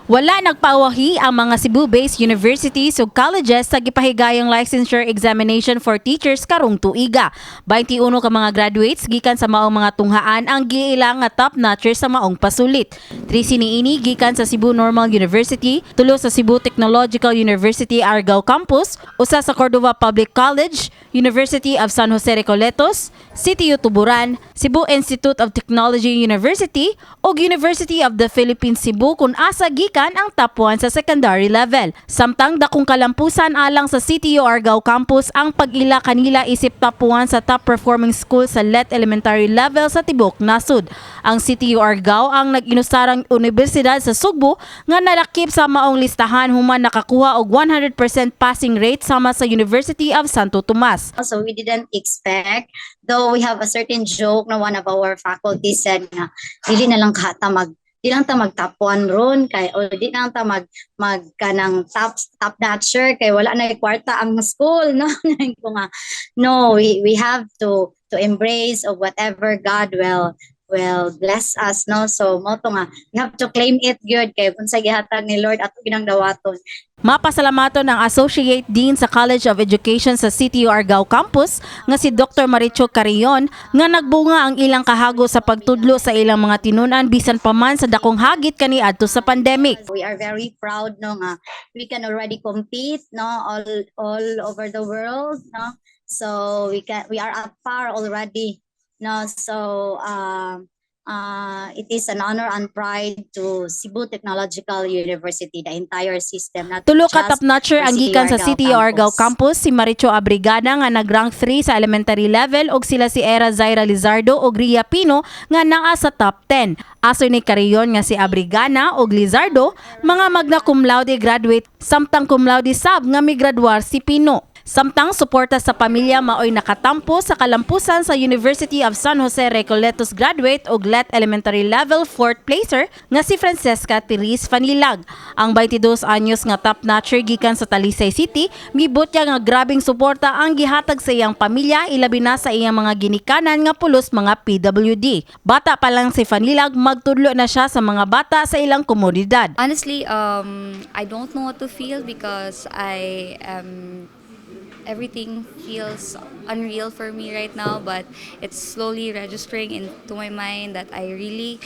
Wala nagpawahi ang mga Cebu-based universities ug colleges sa gipahigayong licensure examination for teachers karong tuiga. 21 ka mga graduates gikan sa maong mga tunghaan ang giila nga top notcher sa maong pasulit. 13 niini gikan sa Cebu Normal University, tulo sa Cebu Technological University Argao Campus, usa sa Cordova Public College, University of San Jose Recoletos, CTU Tuburan, Cebu Institute of Technology University ug University of the Philippines Cebu kung asa gikan ang top 1 sa secondary level. Samtang dakong kalampusan alang sa CTU Argao Campus ang pag-ila kanila isip top 1 sa top performing school sa LET elementary level sa tibok nasud. Ang CTU Argao ang nag-inusarang universidad sa Sugbo nga nalakip sa maong listahan human nakakuha og 100% passing rate sama sa University of Santo Tomas. So we didn't expect, though we have a certain joke na one of our faculty said nga, dili na lang ka ta mag di lang ta mag top 1 ron kay o di lang ta mag mag kanang top top notcher kay wala na kwarta ang school, no? Ko nga, no, we have to embrace of whatever God will bless us, no? So mao to nga we have to claim it good kay kung sa gihatag ni Lord, ato ginang dawaton. Mapasalamaton ang Associate Dean sa College of Education sa CTU Argao Campus nga si Dr. Maricho Carrion nga nagbunga ang ilang kahago sa pagtudlo sa ilang mga tinunan bisan pa man sa dakong hagit kaniadto sa pandemic. We are very proud, no, nga we can already compete, no, all over the world, no? So we are at par already, no? So it is an honor and pride to Cebu Technological University, the entire system, not Tulo ka just top notcher ang for gikan sa CTU CTU Argao Argao Campus, si Maricho Abrigada nga nag-rank 3 sa elementary level ug sila si Era Zaira Lizardo ug Ria Pino nga naa sa top 10. Asoy ni Carrion nga si Abrigana ug Lizardo mga magna cum laude graduate, samtang cum laude sab nga migraduar si Pino. Samtang suporta sa pamilya maoy nakatampo sa kalampusan sa University of San Jose Recoletos graduate og LET elementary level fourth placer nga si Francesca Therese Fanilag. Ang 22 anyos nga top notcher gikan sa Talisay City, mibutya nga grabing suporta ang gihatag sa iyang pamilya, ilabi na sa iyang mga ginikanan nga pulos mga PWD. Bata pa lang si Fanilag, magtudlo na siya sa mga bata sa ilang komunidad. Honestly, I don't know what to feel because I am everything feels unreal for me right now, but it's slowly registering into my mind that I really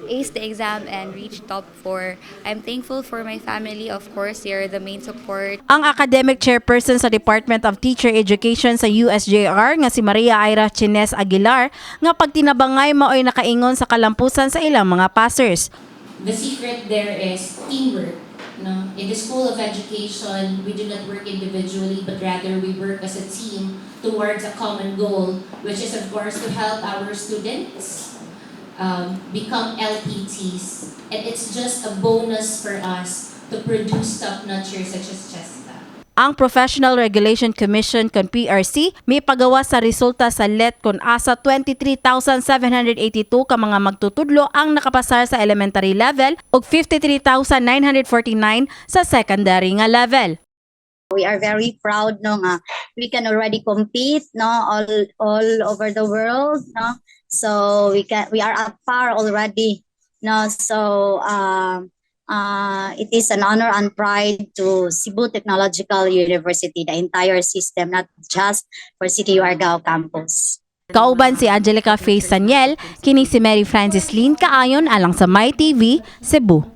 aced the exam and reached top four. I'm thankful for my family, of course, they are the main support. Ang academic chairperson sa Department of Teacher Education sa USJR nga si Maria Ira Chines Aguilar nga pagtinabangay maoy nakaingon sa kalampusan sa ilang mga passers. The secret there is teamwork. No? In the School of Education, we do not work individually, but rather we work as a team towards a common goal, which is, of course, to help our students become LPTs. And it's just a bonus for us to produce top-notchers such as Cheska. Ang Professional Regulation Commission kon PRC may pagawa sa resulta sa LET kon asa 23,782 ka mga magtutudlo ang nakapasar sa elementary level ug 53,949 sa secondary nga level. We are very proud, no, nga we can already compete, no, all over the world, no? So we are at par already, no? So it is an honor and pride to Cebu Technological University, the entire system, not just for CTU Argao Campus. Kauban si Angelica Faye Saniel, kini si Mary Francis Lynn Kaayon alang sa My TV, Cebu.